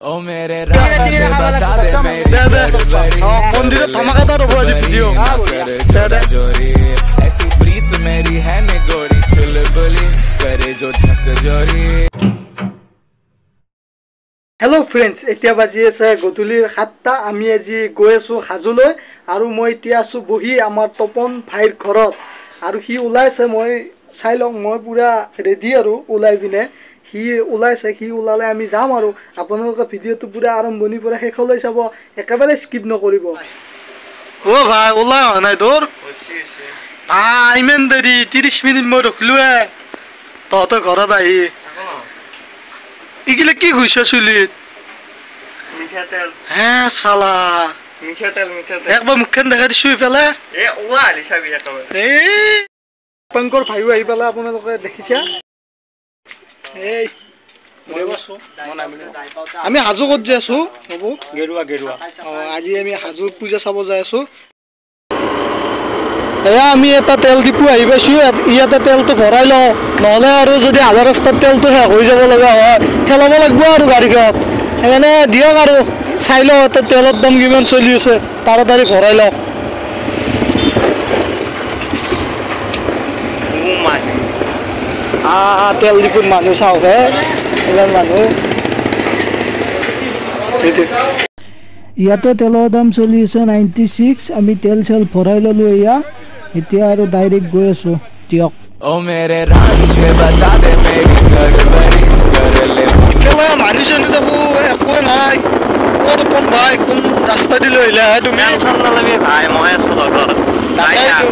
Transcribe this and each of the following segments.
ओ मेरे रांझे बता दे मेरी गड़बड़ी, মন্দিৰত ধমাকাদাৰ হ'ব আজি ভিডিঅ'। कर जोरी, ऐसी प्रीत मेरी है निगोड़ी, चुलबुली करे जो झक जोरी। হেল্ল' ফ্ৰেণ্ডছ, এতিয়া বাজি আছে গধূলিৰ 7টা। আমি আজি গৈ আছোঁ হাজোলৈ আৰু মই এতিয়া আছোঁ বহি আমাৰ তপন ভাইৰ ঘৰত আৰু সি ওলাইছে। মই চাই লওক, মই পূৰা ৰেডি আৰু ওলাই পিনে সি ওলাইছে। সি ওলালে আমি যাম আৰু আপোনালোকে ভিডিঅ'টো পূৰা আৰম্ভণিৰ পৰা শেষলৈ চাব, একেবাৰে স্কিপ নকৰিব। অ' ভাই, ওলাই অহা নাই তোৰ? ভাই, ইমান দেৰি, 30 মিনিট মই ৰখিলোৱে তহঁতৰ ঘৰত আহি। এইগিলা কি ঘুইছ চুলিত? মিঠাতেল। হে চালা। মিঠাতেল, মিঠাতেল। একবাৰ মুখখন দেখাই দিছো ইফালে। এ ওলা আলি চাবি একেবাৰে। এই দীপাংকৰ ভাইও আহি পেলাই আপোনালোকে দেখিছে। এই আমি হাজো ক'ত যাই আছো হ'ব? গেৰুৱা, গেৰুৱা। অঁ, আজি আমি হাজো পূজা চাব যাই আছো। এয়া আমি এটা তেল ডিপু আহি পাইছোঁ, ইয়াতে তেলটো ভৰাই লওঁ, নহ'লে আৰু যদি আধা ৰাস্তাত তেলটো শেষ হৈ যাব লগা হয় ঠেলাব লাগিব আৰু গাড়ীখনত। সেইকাৰণে দিয়ক আৰু চাই লওঁ ইয়াতে তেলৰ দাম কিমান চলি আছে, তাড়াতাড়ি ভৰাই লওঁ। তেল ডিপুত মানুহ চাওক হে, ইমান মানুহ। ইয়াতে তেলৰ দাম চলি আছে 96। আমি তেল চেল ভৰাই ল'লোঁ এয়া, এতিয়া আৰু ডাইৰেক্ট গৈ আছোঁ দিয়ক। ओ मेरे रांझे बता दे मेरी गड़बड़ी, कर ले ইফালে মানুহ চানুহ দেখো একোৱে নাই। ক'ত কোন ভাই, কোন ৰাস্তা দি লৈ আহিলা হে তুমি? টেনচন নলবি ভাই, মই আছো লগত। তাকেইতো।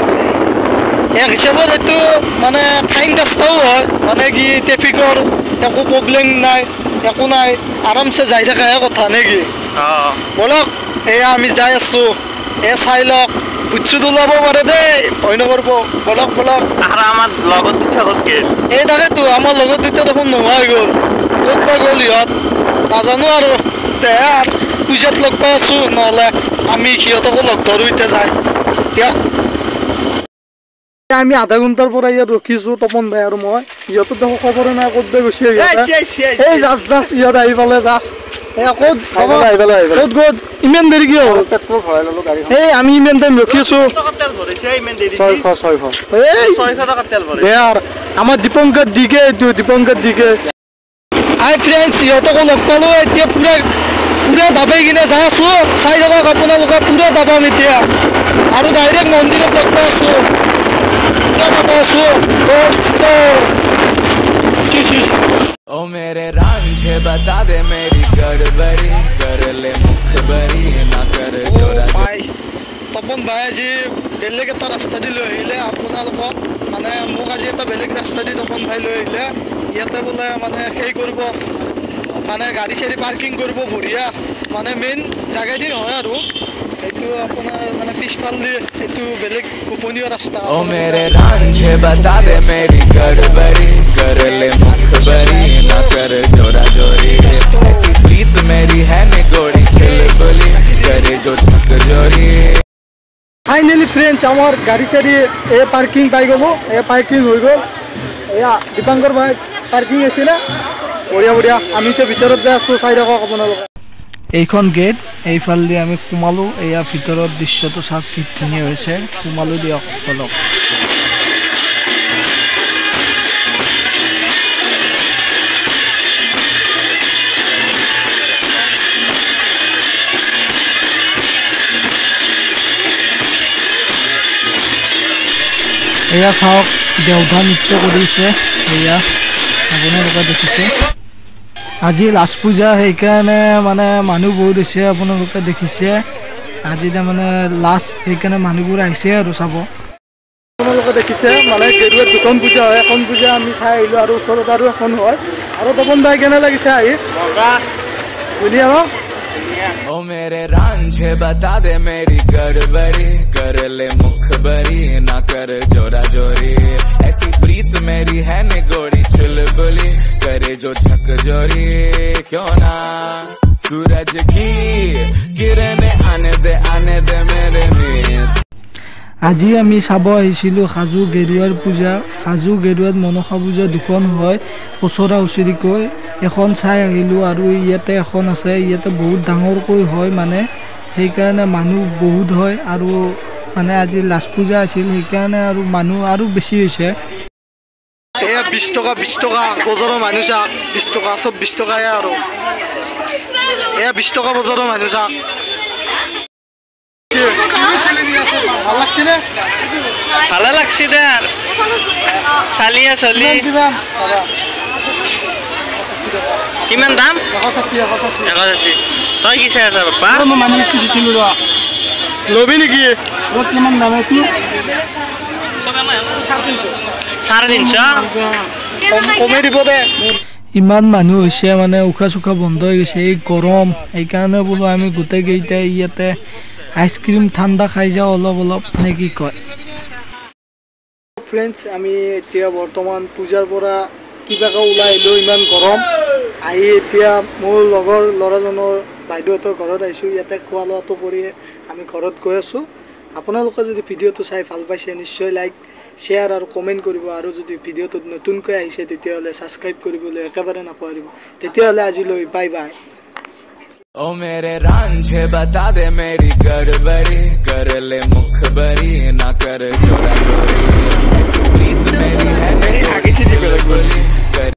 এক হিচাপত এইটো মানে ফাইন ৰাস্তাও হয়, মানে কি ট্ৰেফিকৰ একো প্ৰব্লেম নাই, একো নাই, আৰামছে যাই থাকাহে কথা নে কি? অঁ। ব'লক, এয়া আমি যাই আছোঁ। এ চাই লওক, বুটচুত ওলাব পাৰে দেই, ভয় নকৰিব। ব'লক ব'লক। আৰু আমাৰ লগত দুটা ক'ত গেল? এই তাকেতো, আমাৰ লগত দুটা দেখোন নোহোৱা হৈ গ'ল, ক'ত বা গ'ল ইহঁত নাজানো আৰু। দে আৰু পূজাত লগ পাই আছোঁ, নহ'লে আমি সিহঁতকো লগ ধৰোঁ এতিয়া যাই দিয়ক। আমি আধা ঘণ্টাৰ পৰা ইয়াত ৰখিছোঁ তপন ভাই আৰু মই। ইহঁতৰ দেখোন খবৰে নাই, ক'ত বা গৈছে ইহঁতে। এই জাষ্ট জাষ্ট ইহঁত আহি পালে জাষ্ট। এই ক'ত ক'ত ক'ত ইমান দেৰি কিয় হ'ল? পেট্ৰল ভৰাই ল'লো গাড়ীখন। এই আমি ইমান টাইম ৰখি আছোঁ। টকা তেল ভৰাইছে ইমান দেৰি? 600, 600। এই 600 টকা তেল ভৰাইছে। দে আৰু আমাৰ দীপংকৰ দিকে, এইটো দীপংকৰ দিকে। হাই ফ্ৰেণ্ডছ, ইহঁতকো লগ পালোঁ। এতিয়া পূৰা পূৰা দাবাই কিনে যাই আছোঁ, চাই থাকক আপোনালোকে, পূৰা দাবাম এতিয়া আৰু ডাইৰেক্ট মন্দিৰত লগ পাই আছোঁ। পূৰা দাবাই আছোঁ। ओ मेरे रांझे बता दे मेरी गड़बड़ी, कर ले मुखबरी ना कर जोरा। ভাই তপন ভাই আজি বেলেগ এটা ৰাস্তা দি লৈ আহিলে আপোনালোকক, মানে মোক আজি এটা বেলেগ ৰাস্তা দি তপন ভাই লৈ আহিলে। ইয়াতে বোলে মানে সেই কৰিব, মানে গাড়ী চাড়ী পাৰ্কিং কৰিব বঢ়িয়া, মানে মেইন জাগাইদি নহয় আৰু এইটো আপোনাৰ মানে পিছফাল দি, এইটো বেলেগ গোপনীয় ৰাস্তা। ओ मेरे रांझे बता दे मेरी गड़बड़ी, कर ले मुखबरी ना कर जोरा जोरी, ऐसी प्रीत मेरी है निगोड़ी, चुलबुली करे जो झक जोरी। ফাইনেলি ফ্ৰেণ্ডছ, আমাৰ গাড়ী চাড়ী এই পাৰ্কিং পাই গ'লোঁ, এই পাৰ্কিং হৈ গ'ল। এয়া দীপাংকৰ ভাই পাৰ্কিং আছিলে, বঢ়িয়া বঢ়িয়া। আমি এতিয়া ভিতৰত যাই আছোঁ, চাই থাকক আপোনালোকে। এইখন গেট, এইফালেদি আমি সোমালোঁ। এয়া ভিতৰত দৃশ্যটো চাওক কি ধুনীয়া হৈছে। সোমালোঁ দিয়ক, ব'লক। এয়া চাওক, দেওধা নৃত্য কৰিছে, এয়া আপোনালোকে দেখিছে। আজি লাষ্ট পূজা, সেইকাৰণে মানে মানুহ বহুত হৈছে, আপোনালোকে দেখিছে। আজি তাৰমানে লাষ্ট, সেইকাৰণে মানুহবোৰ আহিছে আৰু চাব। আপোনালোকে দেখিছে মানে গেৰুৱাত দুখন পূজা হয়, এখন পূজা আমি চাই আহিলোঁ আৰু ওচৰত আৰু এখন হয়। আৰু তপন ভাই কেনে লাগিছে আহি? মজা, ধুনীয়া ন? ओ मेरे रांझे बता दे मेरी गड़बड़ी, कर ले मुखबरी ना कर जोरा जोरी, ऐसी प्रीत मेरी है निगोड़ी, चुलबुली करे जो झक जोरी। क्यों ना सूरज की किरणें आने दे, आने दे मेरे मीत। আজি আমি চাব আহিছিলোঁ হাজো গেৰুৱাৰ পূজা। হাজো গেৰুৱাত মনসা পূজা দুখন হয় ওচৰা ওচৰিকৈ। এখন চাই আহিলোঁ আৰু ইয়াতে এখন আছে, ইয়াতে বহুত ডাঙৰকৈ হয়, মানে সেইকাৰণে মানুহ বহুত হয়। আৰু মানে আজি লাষ্ট পূজা আছিল, সেইকাৰণে আৰু মানুহ আৰু বেছি হৈছে। এয়া 20 টকা, 20 টকা বজাৰৰ মানুহ চাওক, 20 টকা, চব 20 টকাই আৰু। এয়া 20 টকা বজাৰৰ মানুহ চাওক। ভাল লাগছে নে? ভালে লাগছে দে আৰু। চালিয়া চলি। কিমান দাম? 160, 160। 160। তই কি চাই আছা বাপ্পা? মই মানুহ খুজিছিলোঁ ৰ। ল'বি নেকি? কিমান দাম এইটো? 350। কমাই দিব দে। ইমান মানুহ হৈছে, মানে উশাহ চুশাহ বন্ধ হৈ গৈছে, এই গৰম। সেইকাৰণে বোলো আমি গোটেইকেইটাই ইয়াতে আইচক্ৰীম ঠাণ্ডা খাই যাওঁ অলপ অলপ, নে কি কয়? ফ্ৰেণ্ডছ, আমি এতিয়া বৰ্তমান পূজাৰ পৰা কিবাকে ওলাই আহিলোঁ, ইমান গৰম। আহি এতিয়া মোৰ লগৰ ল'ৰাজনৰ বাইদেউহঁতৰ ঘৰত আহিছোঁ। ইয়াতে খোৱা লোৱাটো কৰি আমি ঘৰত গৈ আছোঁ। আপোনালোকে যদি ভিডিঅ'টো চাই ভাল পাইছে নিশ্চয় লাইক, শ্বেয়াৰ আৰু কমেণ্ট কৰিব। আৰু যদি ভিডিঅ'টোত নতুনকৈ আহিছে তেতিয়াহ'লে ছাবস্ক্ৰাইব কৰিবলৈ একেবাৰে নাপাহৰিব। তেতিয়াহ'লে আজিলৈ বাই বাই। ओ मेरे रांझे बता दे मेरी गड़बड़ी, कर ले मुखबरी ना कर जोरा।